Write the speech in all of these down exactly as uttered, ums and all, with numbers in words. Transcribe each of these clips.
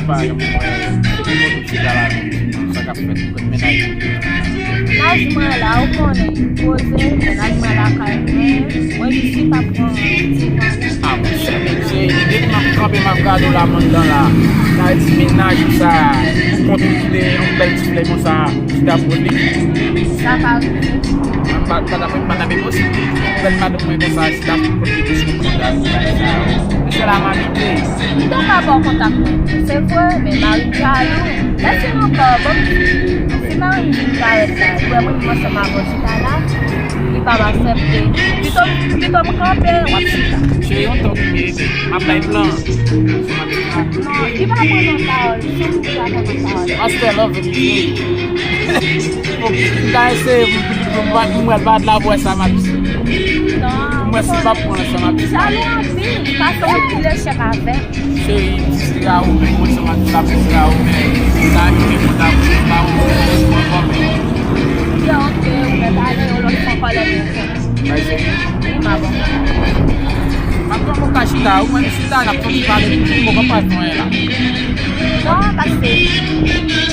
Pa gen moun mwen, se pou mwen ki chita la, sa k ap fèt, pou mennaj mwen. Mennaj mwen la, ou konnen, poze, mennaj mwen lakay mwen, mwen jis pa pran ti van. A, monchè, men se, depi m ap kanpe, m ap gade w la, m anndan la. Sa vle di mennaj ou sa, ou konn ou kite yon bèl ti flè konsa, chita pou li. Sa pa rive. Pa, pa, pa, pa, pa, pa, pa, pa, Bèl madanm mwen konsa, si l ap konn li plis konprann la, bagay sa yo. Misye la m abite. M te ka ba w kontak mwen. Se vre, men mari m jalou. Lèfini ankò, bon, si mari m vin parèt la, li wè mwen menm ansanm avè w chita la, li p ap aksepte. Pito, pito m kanpe, w ap chita. Se yon tòk li merite. M ap bay plan. Non, li pa pran nan pawòl. Se ou ki pa pran nan pawòl. Pastè Love, m ta eseye pou, pou, pou, pou mwen bat la pou wè sa m ap di. Non. Pou mwen si m ap pran sa m ap di. Jalou anpil, paske w ap pile chèk avè m. Cheri, sira ou menm, mwen sa m ap di la pou sira ou menm. Sa rive konn ap di pa ou menm, mwen kòm. Yo, ok, ou mèt ale yon lòt fwa ankò lè m Bay seri. Wi, m ap bon. M ap pran mwen ka chita, ou menm chita, n ap fè pale, m poko pa fè anyen la. Non, paske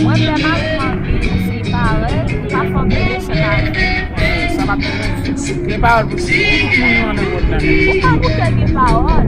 mwen vle mari m anpil, si parèt, li pa fè anpil echèk avè m. Sa pa t gen pawòl pou di, ou konnen ann wòt la menm. Ou pa bouke gen pawòl.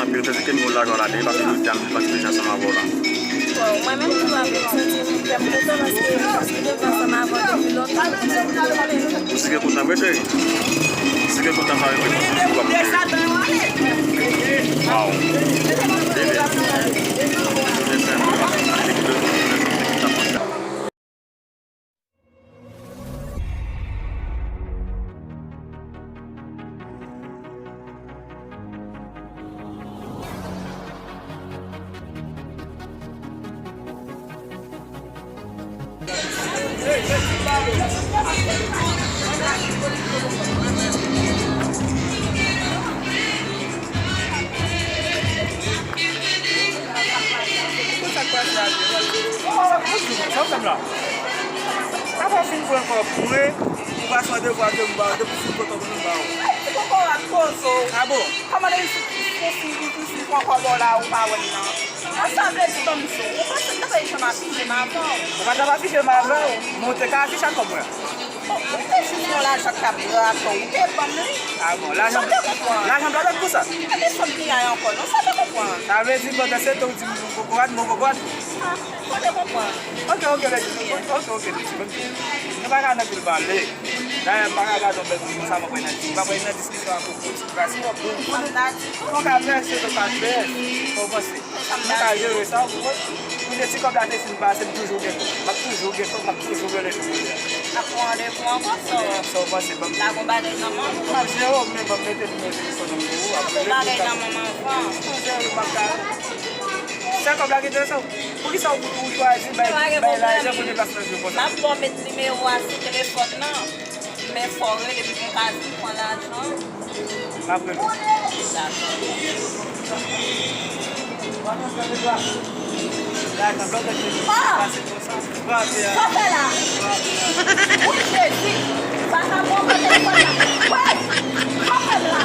Anpil, se ke nou lajan la, depi pase jodi a, m pase deja ansanm avè w la. Bon, mwen menm tou, m santi m fè m kontan paske m te ansanm avè w depi lontan. Ou si ke kontan vre, cheri? Si ke kontan, pa renmen konsi w ap Wow. Bebe. Sa w fè m la? Apa w fin pran kò mwen, ou pa fè devwa ke m ba w, depi w fin pran kò mwen, m ba w. Ti kòkòrat poze w. A bon? Kòman depi w fin, w fin pran kò ba w la, ou pa wè m nan? Sa sa vle di, ban m di w? Ou panse m t ap janm afije m avè w? Ou pa t ap afije m avè w, men w te ka afich ak kò mwen. Ou te jis yon lajan k t ap gra atò, ou te ban m li. A bon, lajan, lajan blan bèt pou sa. Gade sòt piyay ankò, non, sa te konprann. Sa vle di, pandan se tan ou di m kokorat, mwen kokorat. Ah, sa te konprann. Ok, ok, lè di, ok, ok, lè di, ban m di. Nou pa ka nan pil pale. Dayè, m pa ka gade yon bèl moun konsa, m ap pran nan di, m ap pran nan diskisyon ak ou pou ti kras kòb. Ou ka vèse, ou ka vèse. Ou panse? Nou ka jere sa, ou konprann? Pou de ti kòb la te fin pase, m toujou gen kòb. M ap toujou gen kòb, m ap toujou rele nou kounye a. N ap pran randevou ankò, sa w... Sa w panse, ban m... Lagon bagay nan men w. M ap jere w, men ban m mete nimewo telefòn nan pou ou. Fè yon bagay nan manman anvan. Sèl kòb la ki enterese w. Poukisa w, ou chwazi bay, bay lajan pou deplasman jwe konsa? M ap ba w met nimewo a sou telefòn nan. Men fò w rele pou m ka vin pran lajan. M ap rele w. Dakò. Sa w fè la? Wi, Jezi! Vakabon, pran telefòn la. Wè! Sa w fè la?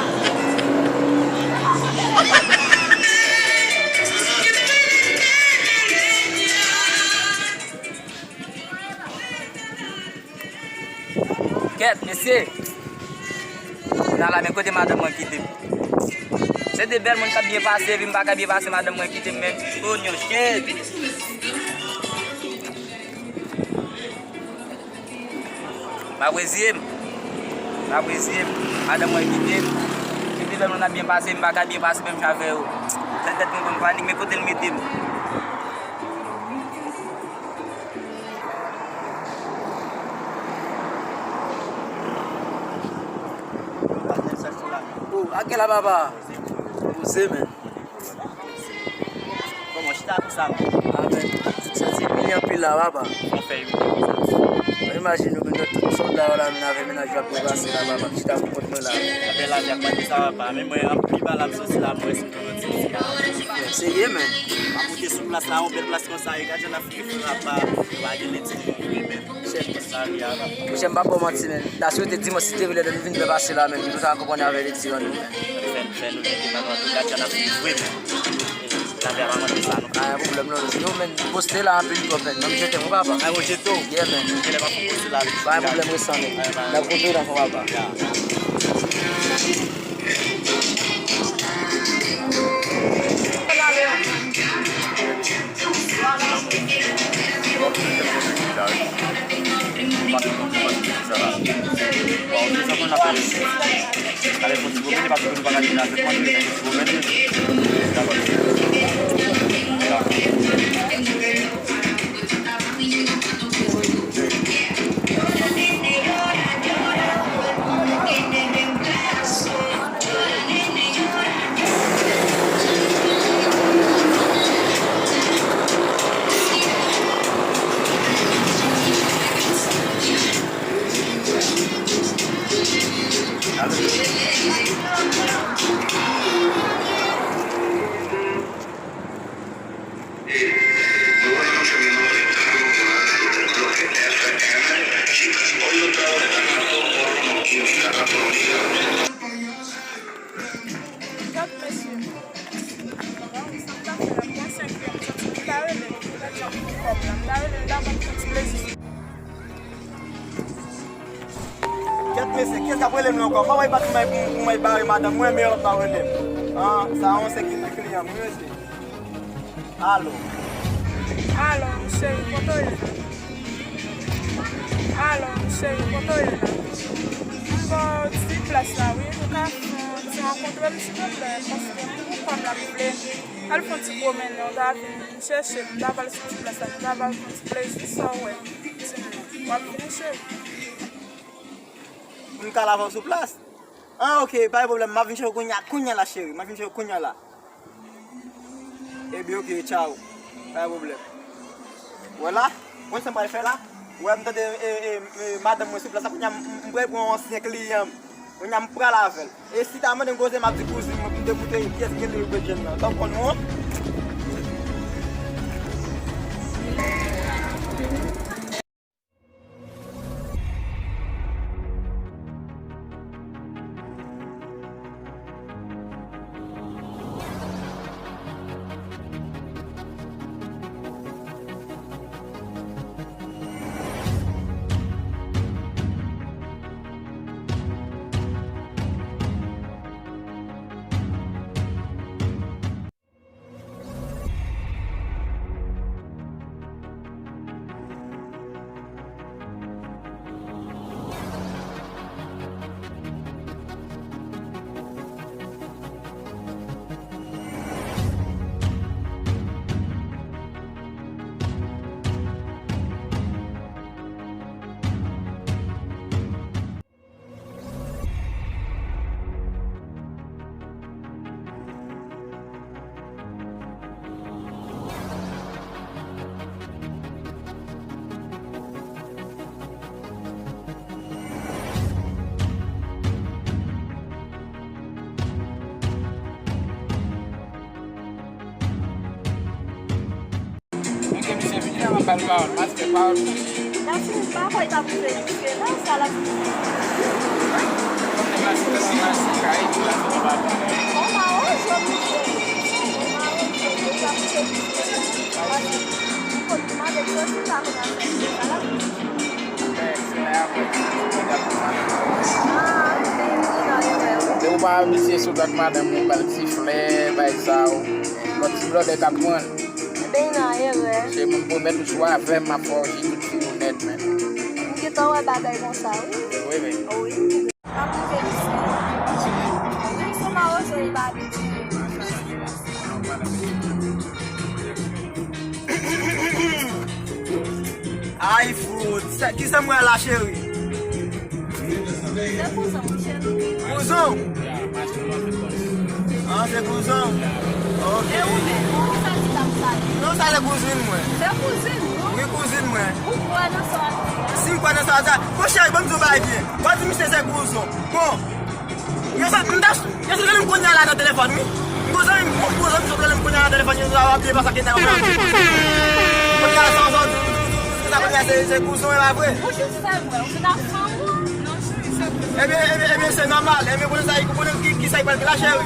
Kèt, mesye. Nan la, men kote madanm mwen kite m. Se de bèl moun k ap byen pase, epi m pa ka byen pase, madanm mwen kite m menm. Onyon, kèt. M ap reziye m. M ap reziye m. Madanm mwen kite m. Se de bèl moun ap byen pase, m pa ka byen pase menm jan avè yo. Tèt tèt mwen konn panik, men kote l mete m. Oh, a kèl la, papa? Poze, men. Kòman, chita konsa, men? A, men, santi imilye anpil la, papa. Sa fè imilye konsa? Mwen imajine w, men tout sòlda yo la, men avè mennaj yo ap depase la, papa. Chita pou kont mwen la. Apèl la, y ap mande sa, papa. Men mwen, an pi ba la, m soti la, mwen, Serye, men. M ap moute sou plas la, yon bèl plas konsa, e gad jan n ap fè frapa, yo pa gen leti pou moute, men. Chèf. Sa vle a, papa. Monchè, m p ap ba w manti, men. M ta swete dimanch, si te vle, lè nou vin byen pase la, men. Nou ta konprann avè leti an nou, men. Fè, fè nou leve, papa, gad jan n ap fè vre, men. Lavi a pa mande sa, non. Pa gen pwoblèm, non. Yo, men, poste la anpil twòp, men. Ban m jete m, wi, papa. Ay, mwen jete w. Yeah, men. Genlè m ap fè poste la. Pa gen pwoblèm, resan, men. N ap kontre nan fon, papa. Ya. Gad mesye. Bon, sa m ta fè la, mwen senk an, m santi m ta rele, m ta di kòb la, m ta rele l la ban m fè ti plezi. Kèt mesye, kiyès k ap rele m la ankò? Pa wè bat mwen pou, pou mwen bare madanm mwen, men yo pa rele m. An, sa yon sekirite kliyan, wi mesye. Alo. Alo, cheri, kote w ye la? Alo, cheri, kote w ye la? M bò ti plas la, wi. Nou ka fè yon ti rankontre m, silvouplè, paske m pou kòb la, m vle al fè yon ti pwomennen, ou ta vin chèche m, m ta pral sou ti plas la, m ta pral fè yon ti plezi, sa w wè? Di m non. W ap vini, cheri? Pou m ka al avè w sou plas? An, oke, pa gen pwoblèm. M ap vin chèche w kounye a, kounye a la, cheri. M ap vin chèche w kounye a la. Ebyen, oke, tchaw. Pa gen pwoblèm. Wè la, ou konn sa m pral fè la? Ou wè, m tande, e, e, e, madanm mwen sou plas la, kounye a, m, m, m pral pran yon ansyen kliyan m. Kounye a, m pral avè l. E si ta mande m koze, m ap di kouzin mwen pou m te moute kiyès ki rele Bredjenn nan. Donk, konn ou? Pale pawòl, master, pawòl pou li. Nan ti pa kwè l t ap rive dife la, sa l ap di. Bon, pa wè, jòm li fè. Bon, pa wè, jòm li ap rive dife la. Paske, pou kote mande, jòm li pa konn ap fè sa l ap di. Ah, men li nan erè, wi. Lè ou pa ap mesye sot ak madanm ou, ba l ti flè, bay sa, ou. Lòt ti blòdè k ap pran. Ebyen, nan erè. Se moun pwomèt ou sou avè m, m ap fè w jwi tout fi ou nèt, men. M gentan wè bagay konsa, wi. Wi, men. Wi. M ap rive isit. Menm si w pa wè, se li pa abitye. Ay, fout. Sa, kisa m wè la, cheri? Se kouzon, mon cheri. Kouzon? Ah, se kouzon? Ok. E ou menm, ou sa di l ap salye? Non, sa se kouzin mwen. Se kouzin ou? Wi, kouzin mwen. Ou kwè nan sa w ap di a? Si m kwè nan sa w ap di a. Bon, cheri, ban m di w bagay byen. W ap di misye se kouzon. Bon. Yo sa, m ta, yo sa rele m kounye a la nan telefòn, wi. M gwo zanmi, m gwo zanmi sot rele m kounye a nan telefòn, yo sa w ap byen pase ak nèg la. Kounye a, sa, sa, sa, sa, kounye a, se, se kouzon, e pa vre? Ou jis fè m wè, ou fin ap fanm ou? Ebyen, ebyen, ebyen, se nòmal. Ebyen, konnen sa, konnen ki, ki sa ki pral gen la, cheri.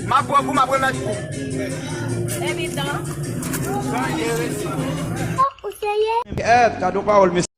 M ap pran kou, m ap remèt kou. Evidan. Ou serye? Eh, gade yon pawòl, mesye.